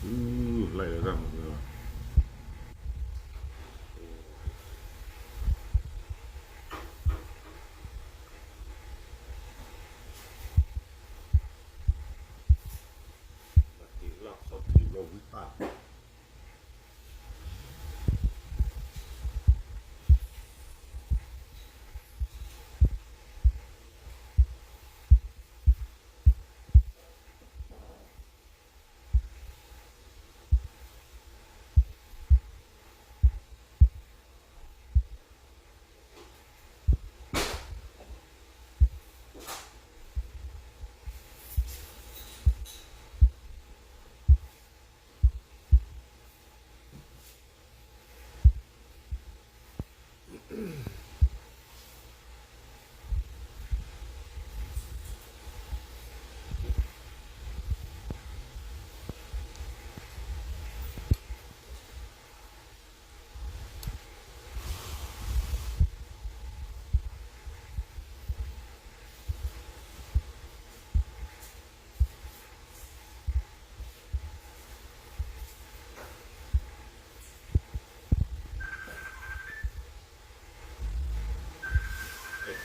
အူ, လဲၤလၢတၢ်မၤလၢ ဘၣ်တ့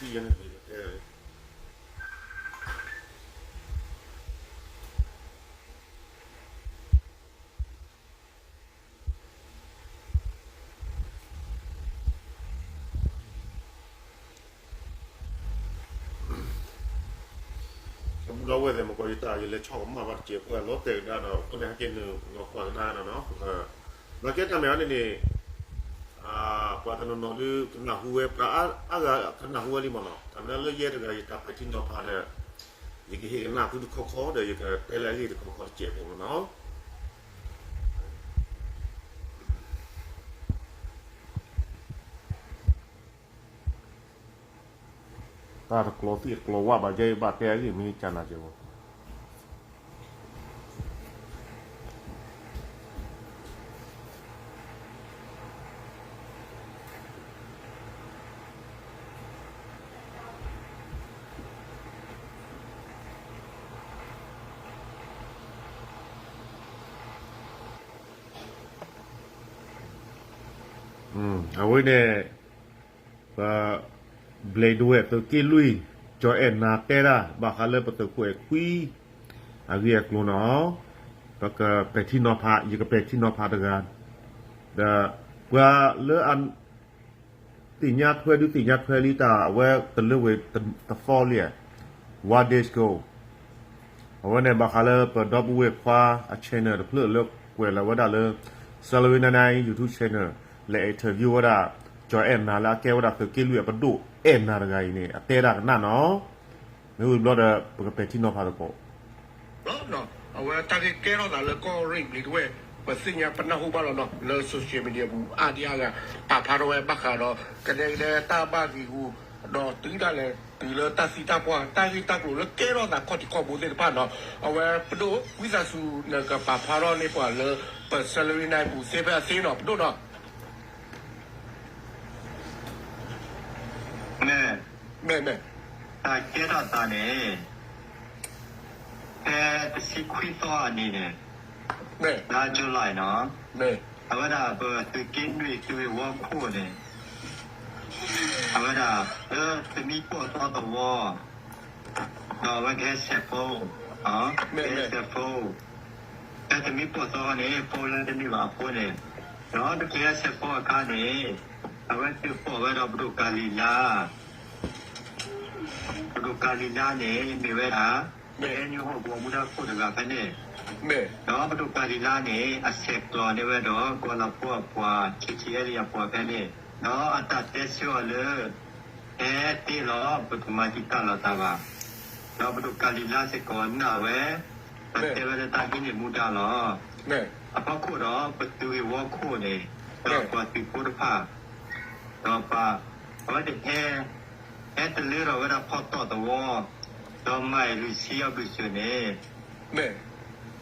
လီၢ်ခီၣ်ထံးလီၤဝံၤပၢ် ဒီပုၢ်ဒီဝဲၢ်သ့ၣ် မ့ၢ်ကီးယတၢ်ယလဲၤဆီၣ်ကမၣ်ဘၣ်တစဲးဖိလီၤတဲာ်ကဒါဒီး အဃိန့ၣ် ဟဲက့ၤနုာ်လီၤကွၢ်ကဒါနီၤနီၤ, ဘၣ်ကဲတၢ်မ့ၢ်အီၤန့ၣ်န့ၣ် ပှၤတနီၤနီၤဒုးကနၢ်ဟူဝဲ ပှၤအါဂၤကနၢ်ဟူဝဲလံမ့ၢ်နီၤ, တၢ်မ့ၢ်လၢယဲတဂၤယတၢ်ပဲာ်ထံနီၤဖးဒီး ယကဟ့ၣ်ကနၣ်သုတခီခီဒီး ယကတဲလၢအဂ့ၢ်တခီခီတစဲးဖိလီၤနီၤ. တၢ်တကျိၤသံၣ်တကျိၤဝၣ်ဘၣ်ကဲဘၣ်တဲအဂ့ၢ်မ့ၢ်ကနၣ်ကဲးဖိ အဝဲန့ၣ် ပ ဘျဲးဒဝဲၢ်သုးက့လွံၢ် ကၠီၤအဲၣ်နၤတဲဒၣ် ဘၣ်ဃးလၢပသုးခိၣ်အဲၣ်ခွံ အဂ့ၢ်အကျိၤနီၤ, ပကပဲာ်ထံနီၤဖး ယကပဲာ်ထံနီၤဖးတဂၤ, ဒီးပှၤလၢအ သ့ၣ်ညါထွဲဒုးသ့ၣ်ညါထွဲလံတၢ် အဝဲတလၢဝဲတသီလံ, one days ago အဝဲန့ၣ်ဘၣ်ဃးလၢပဒီပုၢ်ဝဲၢ်ခွါအ channel တဖျၢၣ်လၢကွဲးလီၤဝဲဒၣ်လၢ Salary nine nine YouTube channel လဲၤ interview ဝဲဒၣ် ကၠီၤအဲၣ်နၤလၢအကဲဝဲဒၣ်သုးက့လွံၢ်အပဒိၣ်အဲၣ်နၤတဂၤအံၤန့ၣ် အတဲဒၣ်ကနၣ်နီၤ, မ့ၢ်ဝံၤဘျီဒီး ပကပဲာ်ထံနီၤဖးသကိး အဝဲတၢ်ဂ့ၢ်ကဲထီၣ်သးလၢကီၢ်ရ့ၣ်ဘျံးတဝဲၢ် ပသ့ၣ်ညါပနၢ်ဟူဘၣ်လီၤနီၤ လၢ social media ပူၤ အါဒံအါဂၤ ပာ်ဖျါထီၣ်ဝဲဘၣ်ဃးဒီး ကဒဲကဒဲတၢ်ဘၣ်ဂံာ်ဂူာ် ဒီးတုၤဒၣ်လဲာ်တုၤလၢတၢ်သံတၢ်ပှၢ် တၢ်ဂ့ၢ်တၢ်ကျိၤလၢကဲထီၣ်သးခီၣ်ထံးခီၣ်ဘိသ့ၣ်တဖၣ်နီၤ အဝဲပဒိၣ်ဝံသးစူၤ နကပာ်ဖျါထီၣ်န့ၢ်ပှၤလၢ ပ Salary nine ပူၤသ့ဖဲအသ့နီၤ ပဒိၣ်နီၤ မ့ၢ် မ့ၢ် မ့ၢ် တၢ်ကဲထီၣ်သးန့ၣ် ဖဲတဆံခွံသီအနံၤန့ၣ် မ့ၢ် လါ July နီၤ မ့ၢ် အဝဲဒၣ်ပသုးက့နွံသုးဝ့ၤဝီခိၣ်န့ၣ် အဝဲဒၣ် လၢတမံၤပိၢ်သီသဝီ ဒီးအဝဲကဟဲဆဲးဖိ မ့ၢ် ကဟဲဆဲးဖိ လၢတမံၤပိၢ်သီန့ၣ် ဖိလၢတန့ၢ်ဘၣ်အဖိန့ၣ် ဒီးတချုးဟဲဆဲးဖိအခါန့ၣ် အဝဲသုးပိာ်ဝဲဒီးပဒိၣ်ကၤလံၤလါ ပဒိၣ်ကၤလံၤလါန့ၣ် မ့ၢ်ဝဲဒၣ် KNU ဟီၣ်ကဝီၤမူဒါခိၣ်တဂၤဖဲန့ၣ် ဒီးပဒိၣ်ကၤလံၤလါန့ၣ် အဆဲးကျိးန့ၢ်ဝဲဒီး ကီၤလၤဖိအပှၤ KTLA အပှၤဖဲန့ၣ် ဒီးအတၢ်တဲဆၢအီၤလၢ ဟဲတ့ၢ်လီၤ ပကမၤတံာ်တာ်လိာ်သးဘၣ် ဒီးပဒိၣ်ကၤလံၤလါစ့ၢ်ကီးနာ်ဝဲ ပတဲဝဲလၢတၢ်ဟံးန့ၢ်မူဒါလီၤ. အဖီခိၣ်ဒီး ပသုးဂ့ၢ်ဝီခိၣ်န့ၣ် ဒီးပှၤသုးဖိတဖၣ် ဒီးပှၤ အဝဲတဟဲ ဟဲတလၢထီၣ်ဝဲဒၣ်ဖီတီၣ်သဝီ ဒီးမၤအံၤလွံၢ်ဆံအဘျုးစၢၤန့ၣ်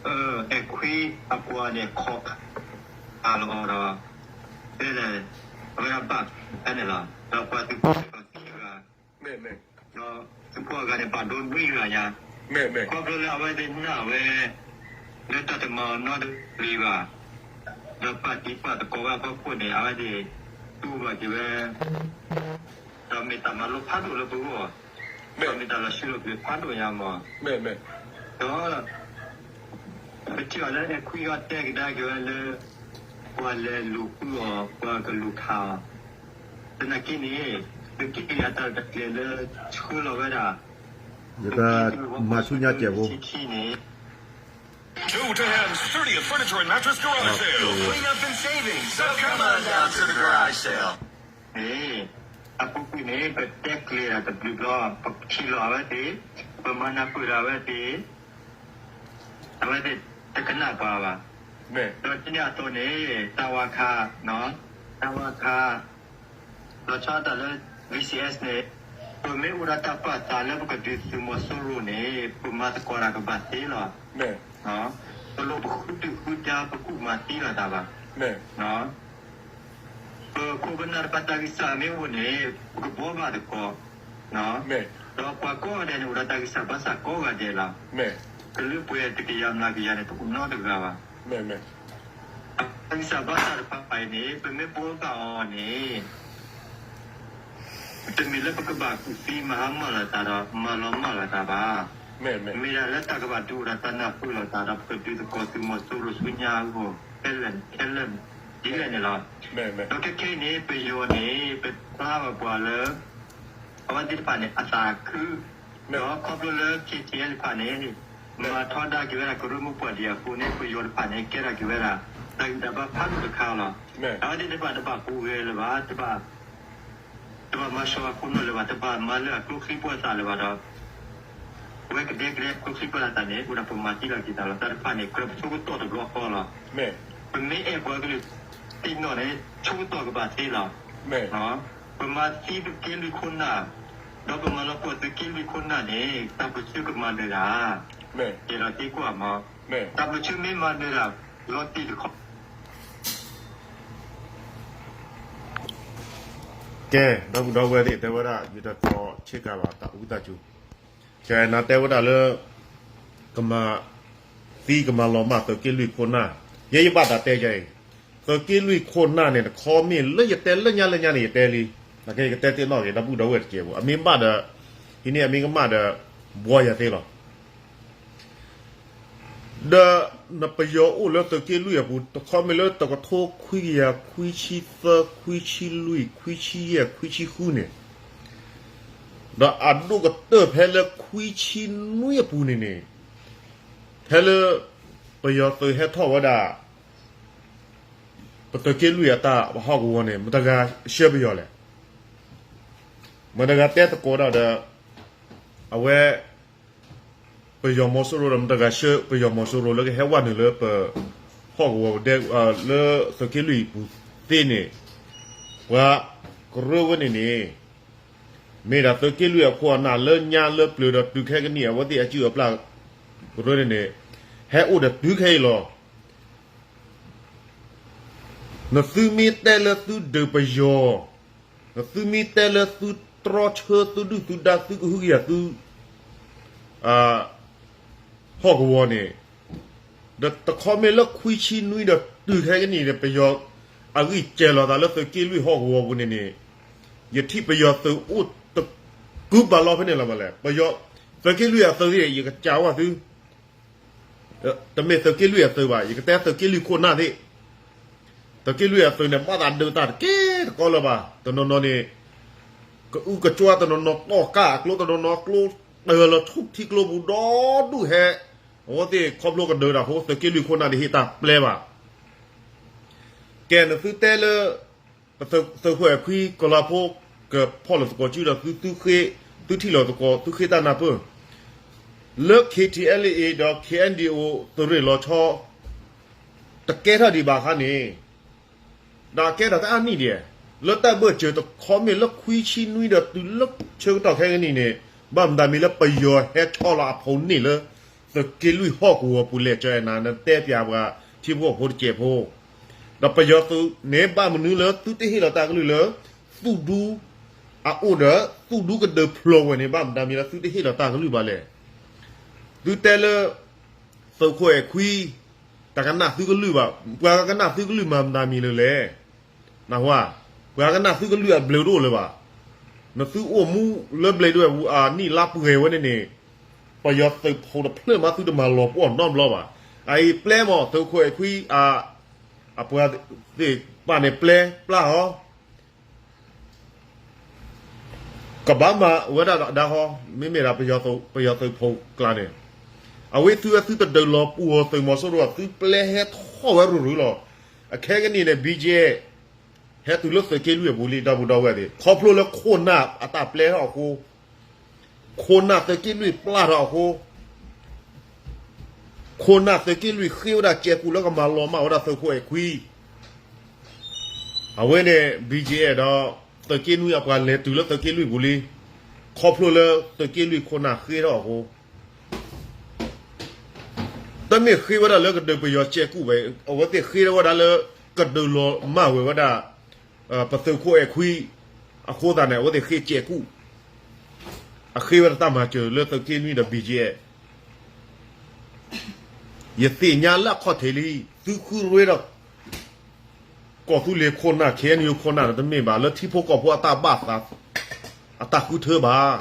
အဲၣ်ခွံအပှၤန့ၣ် ခိးခးလီၤအီၤဒီး တဲလဲၣ် အဝဲဒၣ်ဘၣ်ဖဲန့ၣ်လီၤ. ဒီးပှၤသုးဖိစ့ၢ်ကီးခံဂၤ ဒီးသုးဖိအဂၤန့ၣ် ဘၣ်ဒိနွံဂၤညါ ခီဖျိလၢအဝဲသ့ၣ်နာ်ဝဲ လၢတၢ်တမၤအီၤနီတဂ့ၤဘၣ်, ဒီးပာ်တံၤပာ်သကိးဝဲအဖီခိၣ်န့ၣ် အဝဲသ့ၣ်တူၢ်ဘၣ်က့ၤဝဲ, ဒီးမ့ၢ်တၢ်မၤလိဖးဒိၣ်လၢပဂီၢ်, ဒီးမ့ၢ်တၢ်လီၤဆံးလီၤပျံၤဖးဒိၣ်ညါမး, ဒီး ပထံၣ်အီၤလၢအဲၣ်ခွံဂၤတဲကဒါက့ၤဝဲလၢ ပှၤလဲၤလူၤဃုအီၤ ပှၤကလူၤခးအီၤ, သနာ်က့န့ၣ် သုးက့လွံၢ်အတၢ်ရဲၣ်တၢ်ကျဲၤလၢဆှၢလီၤဝဲဒၣ် ယတၢ်မၤဆူညါကဲးဖိ ခံန့ၣ် Total Ham's thirtieth Furniture and Mattress Garage Sale. Clean up and savings. So come on down to the garage sale. န့ၣ် အပူၤကွံာ်န့ၣ် ပတဲကျဲၤတၢ်တဘျုးဘျီ ပထံၣ်လီၤအဝဲသ့ၣ်, ပမၤနၢ်ပၢၢ်ဒီးအဝဲသ့ၣ်, အဝဲသ့ၣ်တကနၣ်ပှၤဘၣ်. ဒီးဒ်န့ၣ်အသိးန့ၣ် တၢ်ဝၤခး, တၢ်ဝၤခး လီၤဆီဒၣ်တၢ်လၢ V C S န့ၣ် ပမ့ၢ်အိၣ်ဒီးတၢ်ပာ်သးလၢပကဒုးသုးမီၤစိရိၤန့ၣ် ပမၤသကိးတၢ်ကဘၣ်သ့လီၤ. ပလိၣ်ပဃုဒုၣ်ဃုဒါ ပကူၣ်မၤသံလိာ်သးဘၣ်. ပခိၣ်ပနၢ်တဖၣ်တၢ်ဂံၢ်စၢ်မ့ၢ်အိၣ်န့ၣ် ပကဘှီဘၣ်သကိး, ဒီးပှၤကိးဂၤဒဲးန့ၣ် အိၣ်ဒီးတၢ်ဂံၢ်စၢ်ဘါစၢ်ကိးဂၤဒဲးလီၤ. ကလုာ်ပှဲၤတကယၤမျးကယၤန့ၣ် တအိၣ်နီတဂၤဘၣ်. တၢ်ဂံၢ်စၢ်ဘါစၢ်တဖၣ်အံၤန့ၣ် ပမ့ၢ်ဘှီဘၣ်အီၤန့ၣ် တမ့ၢ်လၢပကဘၣ်ကူၣ်သံမၤဟါမၢ်လိာ်သးဒီး မၤလီၤမၢ်လိာ်သးဘၣ်. မ့ၢ်ဒၣ်လၢတၢ်ကဘၣ်ဒုးအိၣ်ဒီးတၢ်နၢ်ပၢၢ်လိာ်သးဒီး ပကဒုးသကိးသုးမီၤစိရိၤဆူညါအဂီၢ် ခဲလၢာ်ခဲလၢာ်ဒ်လဲၣ်န့ၣ်လီၤ. ဒီးခဲခဲအံၤန့ၣ် ပယီၤန့ၣ် ပဖျါဘၣ်ပှၤလၢ အဝဲသ့ၣ်တဖၣ်န့ၣ် အသးခု, ဒီးခီဖျိလၢ K T L တဖၣ်န့ၣ် မၤထီဒါက့ၤဝဲဒၣ်ကရၢမိၢ်ပှၢ်ဒံးအဃိန့ၣ် ပယီၤတဖၣ်န့ၣ် ကဲထီၣ်က့ၤဝဲဒၣ် တၢ်ဂံၢ်တၢ်ဘါဖးဒိၣ်တခါလီၤ. အဝဲသ့ၣ်တဖၣ်တဘၣ်ဟူးဂဲၤလၢၤဘၣ်, တဘၣ်မၤစှၤအခိၣ်နူာ်လၢၤဘၣ်, တဘၣ်မၤလၢအကျိချံပှဲၤသးလၢၤဘၣ်ဒီး ပဝဲကဒဲကဒဲကျိချံပှဲၤသးန့ၣ် အိၣ်ဒီးပမၤသံလီၤက့ၤသးလီၤ. တၢ်တဖၣ်န့ၣ် ကြၢးပဆိကတီၢ်တဘျီဃီလီၤ. ပမ့ၢ်အဲၣ်ပှၤကလုာ်သ့ၣ်နီၣ်န့ၣ် ဆိကတီၢ်ကဘၣ်သ့လီၤ. ပမၤသံသုးက့လွံၢ်ခိၣ်နၢ်, ဒီးပမၤလီၤပှီၢ်သုးက့လွံၢ်ခိၣ်နၢ်န့ၣ် တၢ်ပၢၢ်ဆၢကမၤနၢၤတၢ်, ကဲဒီးသံကွၢ်မး, တၢ်ပၢၢ်ဆၢမ့ၢ်မၤနၢၤတၢ် လီၤတံၢ်တခီ ကဲ, ဒီပုၢ်ဒီဝဲၢ်သ့ၣ် တဲဝဲဒၣ် ယတတီၤဆ့ကၤဘၣ်တၢ်အူတၢ်ကၠိ, ကဲနၤတဲဝဲဒၣ်လၢ ကမၤသံကမၤလီၤမၢ်သုးက့လွံၢ်ခိၣ်နၢ်, ယဲယဘၣ်တၢ်တဲယဲအံၤ, သုးက့လွံၢ်ခိၣ်နၢ်န့ၣ် တခီမ့ၢ်လၢယတဲလၢညါလၢညါန့ၣ် ယတဲလံ, နကဲယကတဲသ့ၣ်နီၣ်က့ၤ ဒီပုၢ်ဒီဝဲၢ်တကဲးဖိ အမ့ၢ်ဘၣ်ဒီး, ဟံးန့ၢ်အမ့ၢ်ကမၣ်ဒီး, ဘှီယၤသ့လီၤ. ဒီးနပယီၤအိၣ်လၢသုးက့လွံၢ်အပူၤ တခီမ့ၢ်လၢတကထိခွံကယၤခွံဆံသၢ ခွံဆံလွံၢ် ခွံဆံယဲၢ် ခွံဆံဃုန့ၣ်, ဒီးအဒိၣ်ကတၢၢ်ဖဲလၢခွံဆံနွံအပူၤန့ၣ်န့ၣ်, ဖဲလၢ ပယီၤသုးဟဲထီၣ်ဝဲဒၣ် ပသုးက့လွံၢ်အတၢ်ဟီၣ်ကဝီၤန့ၣ် မတၤဂၤဆှၢပယီၤလဲၣ်. မတၤဂၤတဲသကိးဒၣ်ဒီး အဝဲ ပယီၤမီၤစိရိၤဒီး မတၤဂၤဆှၢပယီၤမီၤစိရိၤလၢကဟဲဝဲနုာ်လၢပ ဟီၣ်ကဝီၤဒဲ လၢသုးက့လွံၢ်အပူၤသ့န့ၣ်, ပှၤကရၢဝဲန့ၣ်န့ၣ် မ့ၢ်ဒၣ်သုးက့လွံၢ်အခိၣ်အနၢ်လၢညါလၢပျၢၤဒီးတုၤခဲကနံၣ် အဝဲသ့ၣ်အစုအပျၢ်ကရၢန့ၣ်န့ၣ် ဟဲအိၣ်ဒီးတုၤခဲအံၤလီၤ. နသုမ့ၢ်တဲလၢသုဒုးပယီၤ, နသုမ့ၢ်တဲလၢသုတြီဆၢသုဒုၣ်သုဒါ သုကဟုကယာ်သု ဟီၣ်ကဝီၤန့ၣ်, ဒီးတခီမ့ၢ်လၢခွံဆံနွံဒီးတုၤခဲကနံၣ်န့ၣ် ပယီၤအဂံၢ်စဲၤလီၤသးလၢသုးက့လွံၢ်ဟီၣ်ကဝီၤပူၤန့ၣ်န့ၣ်, ယထံၣ်ပယီၤသုးအိၣ်တကူပာ်လီၤဖဲန့ၣ်လီၤမးလဲၣ်. ပယီၤ သုးက့လွံၢ်အသုးသ့ၣ် ယကစံးဝဲသု တမ့ၢ်သုးက့လွံၢ်အသုးဘၣ်, ယကတဲသုးက့လွံၢ်ခိၣ်နၢ်သ့ၣ်, သုးက့လွံၢ်အသုးန့ၣ် ဘၣ်သးဒုးတၢ်တကဲတကီလၢၤဘၣ်. တနီၤနီၤန့ၣ် ကအုကစွါ, တနီၤနီၤတီၢ်ကၢ်အကျိ, တနီၤနီၤကျိတၢၢ်လီၤဆူထံကျိပူၤဒီဒူၣ်ဟဲ, အဝဲသ့ၣ်ခီဖျိကဒုးတၢ်ဖိ သုးက့လွံၢ်ခိၣ်နၢ်န့ၣ် ဟ့ၣ်တၢ်ပျဲဘၣ်. ကဲ နသုတဲလၢ သုးခိၣ်အဲၣ်ခွံကလၤဖိ ကဖီၣ်လိာ်သကိးစုဒီးသု, သုထံၣ်လိာ်သကိး သုဃ့တၢ်နၢ်ပၢၢ် လၢ K T L A ဒီး K N D O သုးရ့ၣ်လီၤဆီ တကဲထီၣ်ဒံးဘၣ်အခါန့ၣ်, ဒီးကဲထီၣ်တၢ်အါနံၣ်ဒံး, လၢတၢ်ဘၢၣ်စၢၤတခီမ့ၢ်လၢခွံဆံနွံဒီးတုၤလၢဆၢကတီၢ်ခဲကနံၣ်န့ၣ်, ဘၣ်မတၤမံၤလၢပယီၤဟဲဆီလီၤအဖိန့ၣ်လၢ သုးက့လွံၢ်ဟီၣ်ကဝီၤပူၤလဲၣ် ကၠီအဲၣ်နၤ နတဲပျးပှၤထံဖိကီၢ်ဖိတစဲးဖိ, ဒီးပယီၤသုးန့ၣ် ဘၣ်မနုၤလၢသုတဟ့ၣ်လီၤတၢ်ကလုၢ်လၢ သုးဒူအအိၣ်ဒီး သုးဒူကဒုးဖျိးဝဲန့ၣ် ဘၣ်မတၤမံၤလၢသုတဟ့ၣ်လီၤတၢ်ကလုၢ်ဘၣ်လဲၣ်. သုတဲလၢ သုးခိၣ်အဲၣ်ခွံ တၢ်ကနၣ်သုကလုၢ်ဘၣ်. ပှၤကနၣ်သုကလုၢ်မၤမတၤမံၤလၢၤလဲၣ်. နၢ်ဟူဧါ. ပှၤကနၣ်သုကလုၢ်အဘျုးတအိၣ်လၢၤဘၣ်. နသုအိၣ်မူလၢဘျ့းဒဝဲၢ်ပူၤအနံၣ်လါပှဲၤဝဲန့ၣ်န့ၣ်, ပယီၤသုးဖိတဖျၢၣ်မးသုတမၤလီၤပှီၢ်နီတဘျီဘၣ်. အအံၤပျဲမး သုးခိၣ်အဲၣ်ခွံ အပှၤသ့ၣ်တဖၣ်န့ၣ်ပျဲပျၢ်အီၤ ကဘၣ်မၤဝဲဒၣ်ဒီးဟီ, မ့မ့ၢ်ဒၣ်ပယီၤသုးဖိကျါန့ၣ်, အဝဲသုဝဲသုတဒုးလီၤပှီၢ်သုးမီၤစိရိၤ သုပျဲဟဲထီၣ်ဝဲရုၢ်ရုၢ်လီၤ. အခဲကနံၣ်န့ၣ် ဘံၣ်ကၠဲၣ် ဟဲတုၤလၢသုးက့လွံၢ်အပူၤလံ ဒီပုၢ်ဒီဝဲၢ်သ့ၣ်, ခီဖျိလၢခိၣ်နၢ်အတၢ်ပျဲထီၣ်အဃိ, ခိၣ်နၢ်သုးက့လွံၢ်ပျၢ်ထီၣ်အဃိ, ခိၣ်နၢ်သုးက့လွံၢ်ဃ့ဝဲဒၣ်စဲးကူၣ်လၢကမၤလီၤမၢ်ဝဲဒၣ်သုးခိၣ်အဲၣ်ခွံ အဝဲန့ၣ် ဘံၣ်ကၠဲၣ် ဒီးသုးက့နွံအပှၤလဲၤတုၤလၢသုးက့လွံၢ်ပူၤလံ, ခီဖျိလၢသုးက့လွံၢ်ခိၣ်နၢ်ဃ့ထီၣ်အဃိ, တမ့ၢ်ဃ့ဝဲဒၣ်လၢကဒုးပယီၤစဲးကူၣ်ဘၣ်, အဝဲသ့ၣ်ဃ့ထီၣ်ဝဲဒၣ်လၢ ကဒုးလီၤမၢ်ဝဲဝဲဒၣ် ပသုးခိၣ်အဲၣ်ခွံ အဃိသတးန့ၣ် အဝဲသ့ၣ်ဃ့စဲးကူၣ်, အဃ့ဝဲဒၣ်တၢ်မၤစၢၤလၢသုးက့နွံဒီး ဘံၣ်ကၠဲၣ် ယသ့ၣ်ညါလၢအခီၣ်ထံးလံ, သုဃုရ့ဒီး ကီၢ်သူလ့ၤခိၣ်နၢ် ခ့ၣ်အဲၣ်ယူၣ်ခိၣ်နၢ်န့ၣ် တမ့ၢ်ဘၣ်လၢထံဖိကီၢ်ဖိအတၢ်ဘၣ်သး အတၢ်ဃုထၢဘၣ်.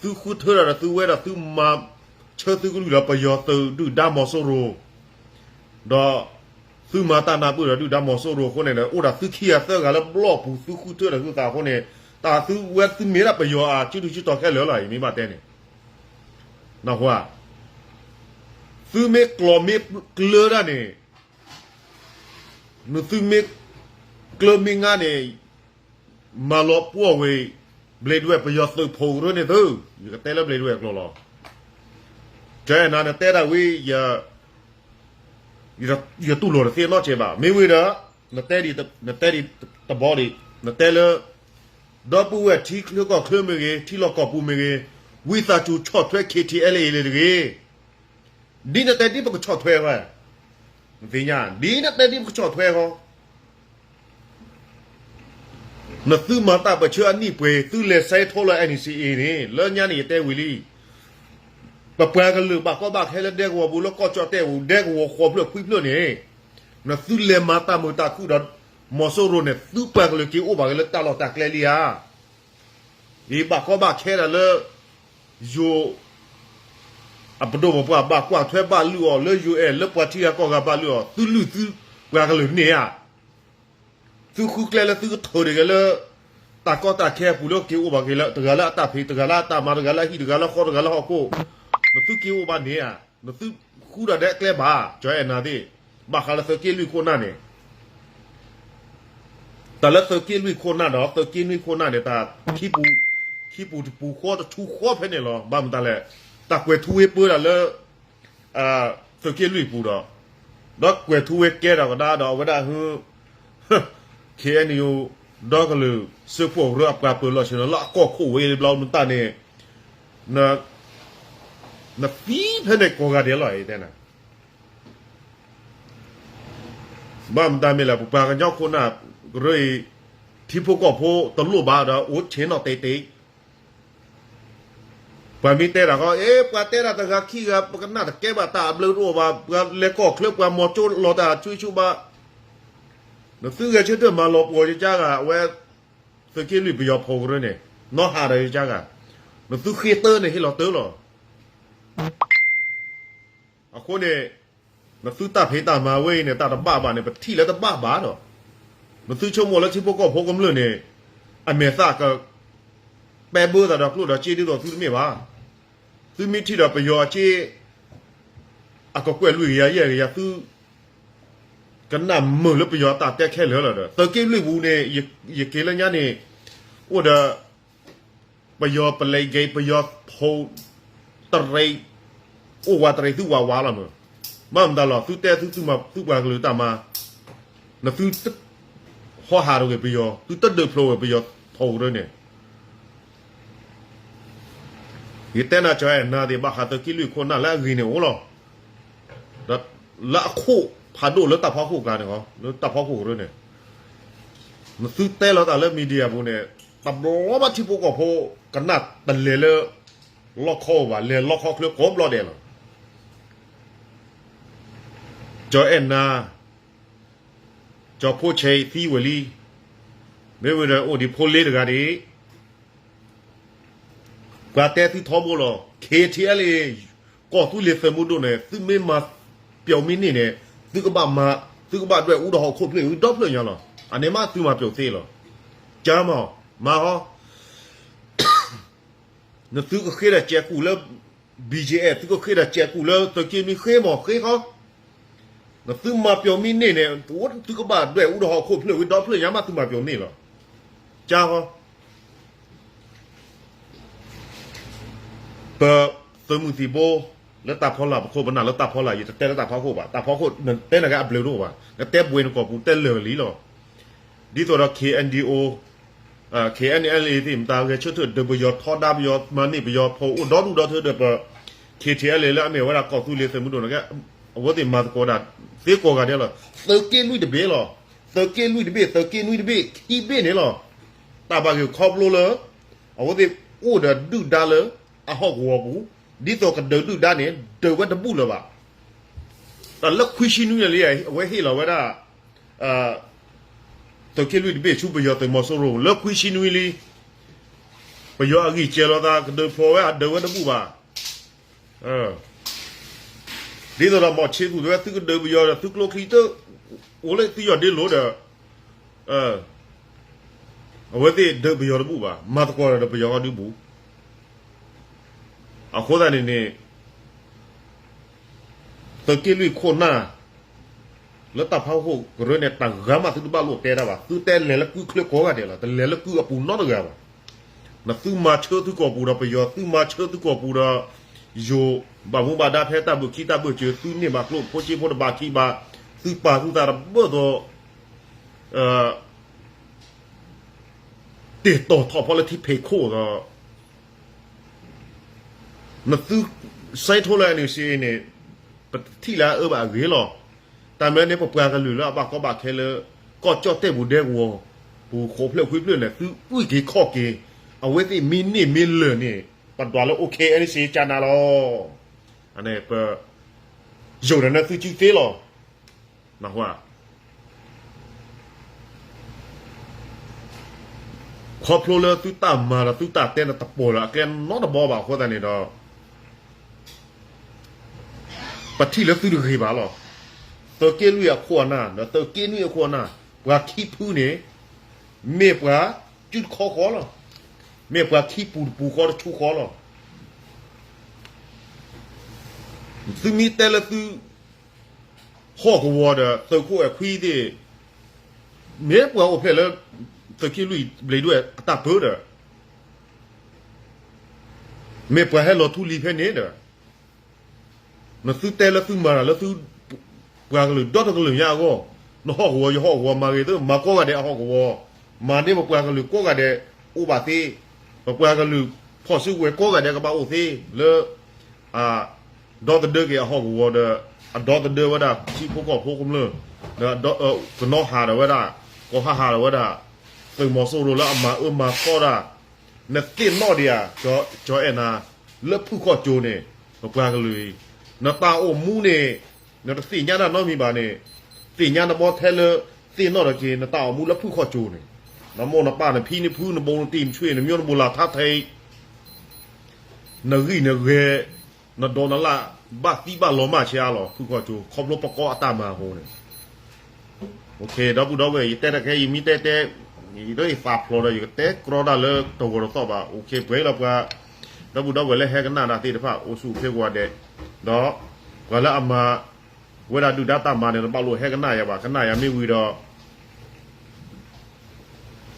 သုဃုထၢဒီးသုဝဲဒီးသုမၤဆၢသုကလုၢ်လီၤ ပယီၤသုးဒုၣ်ဒါမီၤစိရိၤ, ဒီးသုမၤတၢ်နၢ်ပၢၢ်ဒီးဒုၣ်ဒါမီၤစိရိၤအဃိန့ၣ် အိၣ်ဒီးသုခံဂၤသၢဂၤလၢဘျီၣ်ပူၤ သုဃုထၢဒီးသုသးအဃိန့ၣ်, တၢ်သုဝဲသုမ့ၢ်ဒၣ်ပယီၤအစုဒုၣ်စုတီၤခဲလၢာ်လီၤ ယမ့ၢ်ဘၣ်တဲန့ၣ်, နၢ်ဟူဧါ. သုမ့ၢ်ကျိၤမ့ၢ်ကျၢၤတၢ်န့ၣ် နသုမ့ၢ်ကျၢၤမ့ၢ်ငါန့ၣ် မၤလီၤပှီၢ်ဝဲ ဘျ့းဒဝဲၢ်ပယီၤသုးဖိကရၢန့ၣ်သု, ယကတဲလၢဘျ့းဒဝဲၢ်အကျိာ်လီၤ. ကၠီအဲၣ်နၤ နတဲဒၣ်ဝံၤ ယတူၢ်လိာ်တသ့နီတစဲးဘၣ်. မ့ၢ်ဝံၤဒီး နတဲဒံးတဘီဒံး, နတဲလၢ ဒီပုၢ်ဝဲၢ်ထံချၢကီၢ်ချၢမ့ၢ်ဂ့ၤ, ထံလီၢ်ကီၢ်ပူၤမ့ၢ်ဂ့ၤ, ဝံသးစူၤဆီၣ်ထွဲ ခ့ၣ်ထံၣ်အဲလ်အ့လ့ၣ်တဂ့ၤ. ဒ်နတဲဒ်ပကဆီၣ်ထွဲဃီ, နသ့ၣ်ညါ, ဒ်နတဲဒ်ပကဆီၣ်ထွဲဃီ နသုမၤတၢ်ပၢၢ်ဆၢအနံၣ်ပှဲၤ သုလဲၤဆဲးထိလၢ NCA န့ၣ် လၢညါန့ၣ်ယတဲဝံၤလံ. ပပှၤကလုာ်ဘၣ်ကီဘၣ်ခဲလၢဒဲကဝီၤပူၤလၢကီၢ်ကၠီၣ်တဲၣ်ပူၤ ဒဲကဝီၤဃိးဖျၢၣ်ခွံဖျၢၣ်န့ၣ်, နသုလဲၤမၤတၢ်မုာ်တၢ်ခုၣ်ဒီး မီၤစိရိၤန့ၣ် သုပှၤကလုာ်က့ၤအိၣ်ဘၣ်က့ၤလၢတၢ်လီၢ်တၢ်ကျဲလံဧါ. ယဘၣ်ကီဘၣ်ခဲဒၣ်လၢ ယိၤ အပဒိၣ်ပပှၢ်ဘၣ်ကွၢ်ထွဲဘၣ်လုၢ်အီၤ လၢယိၤအဲၣ် လၢပှၤထံဂၤကီၢ်ဂၤဘၣ်လုၢ်အီၤ သုလုၢ်သုပှၤကလုာ်န့ၣ်ဧါ. သုဃုကျဲလၢသုကထၢၣ်ဒၣ်က့ၤလၢ တၢ်ကီတၢ်ခဲအပူၤလၢက့ၤအိၣ်ဘၣ်က့ၤလၢ တဂၤလၢအတၢ်ဖံး တဂၤလၢအတၢ်မၤ တဂၤလၢအဟံၣ် တဂၤလၢဃီ တဂၤလၢဟီၣ်ခိၣ်, နသုက့ၤအိၣ်ဘၣ်န့ၣ်ဧါ. နသုဃုဒၣ်ဒဲအကျဲဘၣ် ကၠီအဲၣ်နၤသ့ၣ်, ဘၣ်ဃးလၢသုးက့လွံၢ်ခိၣ်နၢ်န့ၣ် တၢ်လၢသုးက့လွံၢ်ခိၣ်နၢ်ဒီး သုးက့နွံခိၣ်နၢ်န့ၣ် တၢ်ခံပူၤ, ခံပူၤတပူၤဃီတထူဃီဖဲန့ၣ်လီၤ. ဘၣ်မတၤလဲၣ်, တၢ်ကွဲၤထူဝ့ပၢဒၣ်လၢ သုးက့လွံၢ်ပူၤဒီး, ဒီးကွဲၤထူဝ့ကဲထီၣ်ကဒါဒီးအဝဲဒၣ်ဟု ခ့ၣ်အဲၣ်ယူၣ် ဒီကလုာ်စၢဖှိၣ်ကရၢအပှၤပၢၤလီၢ်ဆ့ၣ်နီၤလၢအကီၢ်ခိၣ်ဝဲဘျီနတၢ်န့ၣ်, နသံဖဲန့ၣ်ကိးဂၤဒဲးလီၤ ယတဲနၤ ဘၣ်မတၤမ့ၢ်လဲၣ် ပပှၤကညီခိၣ်နၢ်ကရၢအံၤ ထံဖိကီၢ်ဖိတလိၣ်ဘၣ်ဒီး အိၣ်ဆ့ၣ်နီၤတဲာ်တဲာ်, ပှၤမ့ၢ်တဲတၢ်ဃီ အ့ ပှၤတဲတၢ်တဂၤခံဂၤ ပကနၣ်တကဲဘၣ် တၢ်အဘျုးတအိၣ်ဘၣ် ပှၤလဲၤကီၢ်ချၢ ပှၤမီၤကၠိလီၤတၢ်ဆူဆူဘၣ်, နသုဂဲၤဆၢထၢၣ်မၤလီၤပှီၢ်ယကါဂၤ အဝဲ သုးက့လွံၢ်ပယီၤဖိကရၢန့ၣ် နီၢ်ဟးဒီးယကါဂၤ, နသုဃ့တၢန့ၣ်ဟ့ၣ်လီၤတၢလီၤ. အဃိန့ၣ် နသုတၢ်ဖံးတၢ်မၤဝဲအံၤန့ၣ် တၢ်တဘၣ်ဘၣ်န့ၣ် ပထံၣ်လၢတဘၣ်ဘၣ်ဒီး, နသုဆိကမိၣ်လၢထံဖိကီၢ်ဖိကမျၢၢ်န့ၣ် အမဲာ်သၣ်က ပဲဘၢသးဒီးကျိၣ်ဒီးစ့ဒ်သိးသုတမ့ၢ်ဘၣ်. သုမ့ၢ်ထံၣ်ဒီးပယီၤအစ့ အကကွဲၢ်လွံၢ်ကယၤယဲၢ်ကယၤ သု ကနၣ်မုာ်လၢပယီၤအတၢ်တဲခဲလၢာ်လီၤဒီး သုးက့လွံၢ်ပူၤန့ၣ် ယက့ၤလၢညါန့ၣ် အိၣ်ဒီး ပယီၤပလဲၤက့ၤ ပယီၤဖိတရံး အိၣ်ဝးတရံးသုဝးဝးလီၤမး. ဘၣ်မတၤလီၤ သုတဲသုသုမၤသုပှၤကလုာ်တၢ်မၤ နသု ဟီဟးတဂ့ၤပယီၤ သုတဒုးဖျိးဝဲပယီၤဖိကရၢန့ၣ် ယတဲနၤကၠီအဲၣ်နၤသ့ၣ် ဘၣ်ဃးသုးက့လွံၢ်ခိၣ်နၢ်လၢအဂ့ၤန့ၣ်အိၣ်လီၤ. ဒီးလၢအခိၣ်ဖးဒိၣ်လၢတၢ်ဖီခိၣ်ကျါန့ၣ် လၢတၢ်ဖီခိၣ်ကရၢန့ၣ် နသုတဲလီၤတၢ်လၢ media ပူၤန့ၣ် တဘျီဘၣ်ထံဖိကီၢ်ဖိ ကနၣ်တလဲၤလၢ လီခီဘၣ် လဲၤလီခီချၢကိးဘျီဒဲးလီၤ. ကၠီအဲၣ်နၤ, ကၠီဖိဆဲးသံဝဲလံ, မ့ၢ်ဝံၤဒီးအိၣ်ဒံးဖိလ့တဂၤဒံး, ပှၤတဲသုထီဘိလီၤ. ခ့ထံအဲလ်အ့ ကီၢ်သူလ့ၤသုးမုၢ်ဒိၣ်န့ၣ် သုမ့ၢ်မၤပျီမ့ၢ်န့ၢ်န့ၣ် သုကဘၣ်မၤ, သုကဘၣ်ဒွဲၣ်အူဒီးဟီၣ်ခိၣ်ဖျၢၣ်ဝံၤဒီဖျၢၣ်ညါလီၤ. အန့ၣ်မးသုမၤပျီသ့လီၤ. ကၢမး, မၤဟီ နသုကဃ့ဒီးစဲးကူၣ်လၢ ဘံၣ်ကၠ့အဲၣ်, သုကဃ့ဒီးစဲးကူၣ်လၢသုးက့နွံဃ့မး ဃ့ဃီ, နသုမၤပျီမ့ၢ်န့ၢ်န့ၣ် သုကဘၣ်ဒွဲၣ်အူဒီးဟီၣ်ခိၣ်ဖျၢၣ်ဝံၤဒီဖျၢၣ်ညါမးသုမၤပျီန့ၢ်လီၤ. ကၢဃီ ပသုးမုၢ်သံၣ်ဘိ လၢတၢ်ဖီလာ်ပခိၣ် ပနာ်လၢတၢ်ဖီလာ် ယတတဲလၢတၢ်ဖီခိၣ်ဘၣ်, တၢ်ဖီခိၣ်နတဲနက့အဘျုးတအိၣ်ဘၣ်, နတဲဘှံးနကီၢ်ပူၤတဲလၢာ်လံလီၤ. ဒ်သိးဒီး ခ့အဲၣ်အၣ်အူ, ခ့အဲၣ်အၣ်အၣ်အ့ သ့ၣ်မတၤဂဲၤဆၢထၢၣ်ဒုးပယီၤထီဒါပယီၤမၤန့ၢ်ပယီၤဖီအိၣ်ဒီဒူၣ်ဒီထၢဒီးပ ခ့ထံအဲလ်အ့ လၢအမ့ၢ်ဝဲဒၣ်ကီၢ်သူလ့ၤသုးမုၢ်ဒိၣ်န့ၣ်က့ အဝဲသ့ၣ်မၤသကိးဒၣ်သ့ကိးဂၤဒဲးလီၤ. သုးက့လွံၢ်တဘ့ၣ်လီၤ. သုးက့လွံၢ်တဘ့ၣ်, သုးက့နွံတဘ့ၣ်, ခံဘ့ၣ်န့ၣ်လီၤ. တၢ်ဘၣ်ဂ့ၤခီဖျိလၢ အဝဲသ့ၣ်အိၣ်ဒီးဒုၣ်ဒါလၢအဟီၣ်ကဝီၤပူၤ, ဒ်သိးကဒုးဒုၣ်ဒါန့ၣ် ဒုးဝဲတဘူၣ်လၢၤဘၣ်. တၢ်လၢခွံဆံနွံန့ၣ်လံ အဝဲဟ့ၣ်လီၤဝဲဒၣ် သုးက့လွံၢ်တဘ့ၣ်ဆူပယီၤသုးမီၤစိရိၤလၢခွံဆံနွံလံ. ပယီၤအဂံၢ်စဲၤလီၤသး ကဒုးဖျိးဝဲအဒုးဝဲတဘူၣ်ဘၣ်. ဒ်သိးဒီး မီၣ်ဆ့သူၣ် တဲဝဲ သုကဒုးပယီၤဒီး သုကျိချံတအိၣ်လၢသုယီၢ်ဒ့လိၤဒီး အဝဲသ့ၣ်ဒုးပယီၤတဘူၣ်ဘၣ်, မၤသကိးဒီးပယီၤဃီဒုးဘူး. အဃိသတးန့ၣ်န့ၣ် သုးက့လွံၢ်ခိၣ်နၢ် လၢတၢ်ဖီခိၣ်ကရၢန့ၣ် တၢ်ဂၤမးသုတဘၣ်လိၣ်တဲတၢ်ဘၣ်, သုတဲလဲၤလၢကုချၢကိးဂၤဒဲးလီၤ, တလဲၤလၢကုအပူၤနီတဂၤဘၣ်. နသုမၤဆၢသုကီၢ်ပူၤဒီးပယီၤ, သုမၤဆၢသုကီၢ်ပူၤဒီးယိၤ, ဘၣ်မူဘၣ်ဒါဖဲတၢ်ဘုၣ်ခံတၢ်ဘုၣ်စၢၤ, သုန့ၢ်ဘၣ်ကျိဖိဆံးဖိတဘၣ်ခံဘၣ်, သုပာ်သုသးတဘၣ်သိး တ့ၢ်တီၢ်ထီၣ်ဖီလၢထံဖံးခိၣ်ဒီး နသုဆဲးထိလၢ NCA န့ၣ် ပတထံၣ်လၢအအၢဘၣ်အဂ့ၤလီၤ. တၢ်မၤန့ၣ် ပပှၤကလုာ်လၢအဘၣ်ကီဘၣ်ခဲလၢ ကီၢ်ကၠီၣ်တဲၣ်ပူၤဒဲကဝီၤပူၤ ဃိးဖျၢၣ်ခွံဖျၢၣ်န့ၣ် သုအုၣ်က့ၤခီၣ်က့ၤ, အဝဲသ့ၣ်မ့ၢ်န့ၢ်မ့ၢ်လၢာ်န့ၣ် ပဒွးလၢ OK NCA ကနၤလီၤ. အန့ၣ်ပ ယိၤဒီးနသုစုသ့လီၤ. နၢ်ဟူဧါ. ခီဖျိလၢသုတၢ်မၤဒီးသုတၢ်တဲန့ၣ်တပီၢ်လၢအကျဲနီတဘီဘၣ်အဃိသတးန့ၣ်ဒီး ပထံၣ်လၢသုတဂ့ၤဘၣ်လီၤ. သုးက့လွံၢ်အခိၣ်အနၢ် ဒီးသုးက့နွံအခိၣ်အနၢ် ပှၤခံဖုန့ၣ် မ့ၢ်ပှၤစုတခီဃီလီၤ. မ့ၢ်ပှၤခံပူၤတပူၤဃီတဆူဃီလီၤ. သုမ့ၢ်တဲလၢသု ဟီၣ်ကဝီၤဒီးသုးခိၣ်အဲၣ်ခွံသ့ၣ်, မ့ၢ်ပှၤအိၣ်ဖျဲၣ်လၢ သုးက့လွံၢ်ဘျံးဒွဲၣ်အတၢ်ပၢဒီး မ့ၢ်ပှၤဟဲလီၤထူလံၤဖဲန့ၣ်ဒီး နသုတဲလၢသုမၤတၢ်လၢသု ပှၤကလုာ်ဒီတကလုာ်ညါအဂီၢ်, နဟီၣ်ကဝီၤယဟီၣ်ကဝီၤ မၤဂ့ၤသု မၤကိးဂၤဒဲးအဟီၣ်ကဝီၤ, မၤန့ၢ်ပပှၤကလုာ်ကိးဂၤဒဲးအိၣ်ဘၣ်သ့, ပပှၤကလုာ်ဖီၣ်စုကဝဲၤကိးဂၤဒဲးကဘၣ်အိၣ်သ့, လၢ အဒီသဒၢက့ၤအဟီၣ်ကဝီၤဒီး အဒီသဒၢဝဲဒၣ်ထံဖိကီၢ်ဖိကမျၢၢ်, ဒီးကနီၤဟးဒီးဝဲဒၣ် ကီၢ်ဟးဟးဒီးဝဲဒၣ် သုးမီၤစိရိၤလၢအမၤအၢမၤသီတၢ်, နသ့ၣ်နီၣ်ဒံးဧါ ကၠီအဲၣ်နၤ လၢဖုၣ်ခီၣ်ကၠိန့ၣ် ပပှၤကလုာ်အံၤ နတၢ်အိၣ်မူန့ၣ် နတသ့ၣ်ညါတၢ်နီတမံၤဘၣ်န့ၣ် သ့ၣ်ညါနဘီထဲလၢ သ့ၣ်နီၣ်ဒီးက့ၤ နတၢ်အိၣ်မူလၢဖုၣ်ခီၣ်ကၠိန့ၣ် နမိၢ်နပၢ်နဖံနဖု နဘိနတံၢ်နဆွေ နမျိုးနဘိလၢထါထဲအံၤ နဂံၢ်နဂဲၤ နဒိးနလၢ် ဘၣ်သံဘၣ်လီၤမၢ်ဆံးအါလီၤ ဖုၣ်ခီၣ်ကၠိ ခီဖျိပကီၢ်အတၢ်မၤအဃိန့ၣ် ဒီပုၢ်ဒီဝဲၢ် ယတဲတၢ်ခဲ ယမ့ၢ်တဲတဲ ယဒိးယသးဖျိးဒီး ယကတဲကြီတၢ်လၢတဂီၤတသီၣ်ဘၣ် ပှဲၤလီၤပှၤ ဒီပုၢ်ဒီဝဲၢ်လၢဟဲကနၣ်တၢ်သ့ၣ်တဖၣ် အိၣ်ဆူၣ်အိၣ်ချ့ကိးဂၤဒဲး ဒီးပှၤလၢအမၤ ဝဲဒၣ်ဒုၣ်ဒါတၢ်မၤန့ၣ် တဘၣ်လိၣ်ဟဲကနၣ်ယၤဘၣ် ကနၣ်ယၤမ့ၢ်ဝံၤဒီး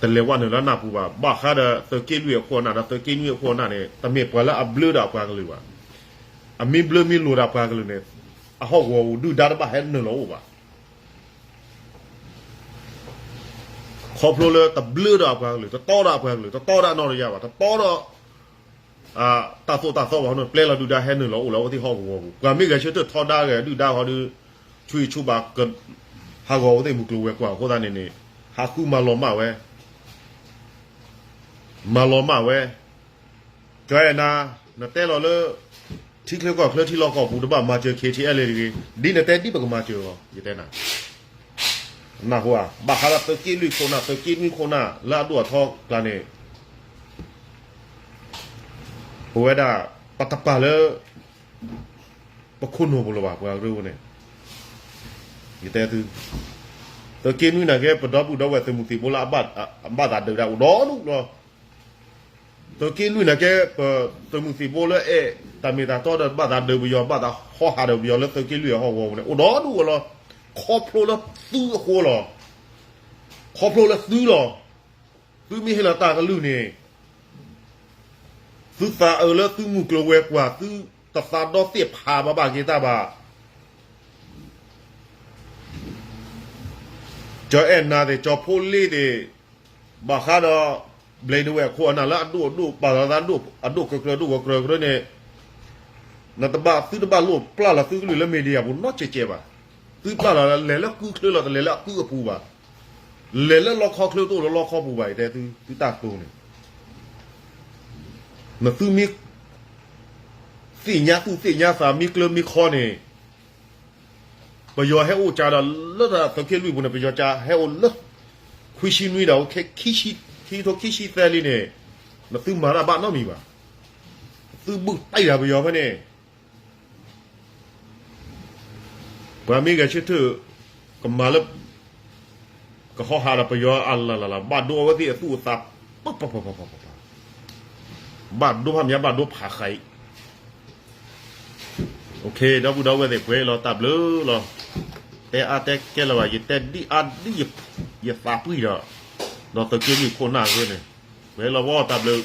တလဲၤဝဲနုာ်လၢနၢ်ပူၤဘၣ် ဘၣ်ဃးဒီးသုးက့လွံၢ်အခိၣ်အနၢ်ဒီးသုးက့နွံအခိၣ်အနၢ်န့ၣ် တမ့ၢ်ပှၤလၢအဘျၢဒီးအပှၤကလုာ်ဘၣ် အမ့ၢ်ဘျၢမ့ၢ်လိၤဒီးအပှၤကလုာ်န့ၣ် အဟီၣ်ကဝီၤပူၤဒုၣ်ဒါတဘၣ်ဟဲနုာ်လီၤအိၣ်ဘၣ် ခီဖျိလၢတဘျၢဒီးအပှၤကလုာ် တတီဒီးအပှၤကလုာ် တတီဒီးအနီၢ်တယၢ်ဘၣ် တတီဒီး တၢ်သိၣ်တၢ်သီဘၣ်ဃိန့ၣ် ပျဲလီၤဒုၣ်ဒါဟဲနုာ်လီၤအိၣ်လၢအဝဲသ့ၣ်ဟီၣ်ကဝီၤပူၤ ပှၤမ့ၢ်ဂဲၤဆၢထၢၣ်ထီဒါဂဲၤဒုၣ်ဒါဃီဒီး ဆူယဆူဘၣ် ဟးဂီၤအဝဲသ့ၣ်မုၢ်ကျိၤဝဲၤကွာ်အဃိသတးန့ၣ်န့ၣ် ဟးဃုမၤလီၤမၢ်ဝဲ မၤလီၤမၢ်ဝဲ ကၠီအဲၣ်နၤ နတဲလီၤလၢ ထံချၢကီၢ်ချၢထံလီၢ်ကီၢ်ပူၤတဘၣ်မၤစၢၤ K T L A တဂ့ၤ, ဒ်နတဲဒ်ပကမၤစၢၤလီၤ ယတဲနၤ, နၢ်ဟူဧါ, ဘၣ်ဃးဒီးသုးက့လွံၢ်ခိၣ်နၢ် သုးက့နွံခိၣ်နၢ် လၢအဒိၣ်အထီကျါန့ၣ် ပဝဲဒၣ် ပတပာ်လၢ ပခိၣ်နူာ်ပူၤလၢၤဘၣ် ပှၤကရၢဖိန့ၣ်, ယတဲသု, သုးက့နွံနာ်က့ ပဒီပုၢ်ဒီဝဲၢ်သုးမုၢ်သံၣ်ဘိလၢအဘၣ်သးဒုးဒၣ်အိၣ်ဒီဒူၣ်လီၤ. သုးက့လွံၢ်နာ်က့ ပသုးမုၢ်သံၣ်ဘိလၢအဲၣ်တၢ်မ့ၢ်တၢ်တီဒီးဘၣ်သးဒုးပယီၤ ဘၣ်သးဟီဟးဒီးပယီၤလၢသုးက့လွံၢ်အဟီၣ်ကဝီၤပူၤန့ၣ် အိၣ်ဒီဒူၣ်လီၤ. ခီဖျိလၢသုအဃိလီၤ. ခီဖျိလၢသုလီၤ. သုမ့ၢ်ဟ့ၣ်လီၤတၢ်ကလုၢ်န့ၣ် သုသးအၢလၢသုမုၢ်ကျိၤဝဲၤကွာ် သုတသးဒီသ့ၣ်ဖးဘၣ်ဘၣ်က့ၤတၢ်ဘၣ်. ကၠီအဲၣ်နၤသ့ၣ် ကၠီဖိလ့သ့ၣ် ဘၣ်ဃးဒီး ဘျဲးဒဝဲၢ်ခိၣ်အနၢ်လၢအဒိၣ်အဒိၣ် ပာ်လီၤသးဒိၣ် အဒိၣ်ကကြၢးဒိၣ်ကကြၢးကြၢးန့ၣ် နတဘၣ် သုတဘၣ်လိၣ်ပျၢ်လီၤသုကလုၢ်လၢ media ပူၤနီတစဲးစဲးဘၣ်. သုပျၢ်လီၤလဲၤလၢကုချၢလီၤ တလဲၤလၢအကုအပူၤဘၣ်. လဲၤလၢလီခီချၢတအိၣ်လၢလီခီပူၤဘၣ် ယတဲသု သုတၢ်တိၤန့ၣ် နသုမ့ၢ် သ့ၣ်ညါသူၣ်သ့ၣ်ညါသးမ့ၢ်ကျၢၤမ့ၢ်ခီန့ၣ် ပယီၤဟဲအိၣ်ကးဒီး လၢတၢ်သုးက့လွံၢ်ပူၤန့ၣ် ပယီၤကးဟဲအိၣ်လၢ ခွံဆံနွံဒီး ခံထိခံဆံသၢလံန့ၣ် နသုမၤတၢ်ဘၣ်နီတမံၤဘၣ်. သုဘုၣ်တၢ်ယၤပယီၤဖဲန့ၣ် ပှၤမ့ၢ်ဂဲၤဆၢထၢၣ် ကမၤလၢ ကဟီဟးဒီးပယီၤအလၢ်လၢ်လၢ် ဘၣ်ဒိအဝဲသ့ၣ်အသူၣ်အသး ပပပပပပပ ဘၣ်ဒိဖးမံၤ ဘၣ်ဒိဖးဃးအံၤ ဒီပုၢ်ဒီဝဲၢ်သ့ၣ် ပှဲၤလီၤတၢ်ဘျုးလီၤ. တဲအါတဲကဲလၢၤဘၣ် ယတဲဒ်အါဒ်ယသးပှံၢ်ဒီး ဒီးသုးက့လွံၢ်ခိၣ်နၢ်ဂ့ၤန့ၣ် ပှဲၤလီၤဝဲတၢ်ဘျုး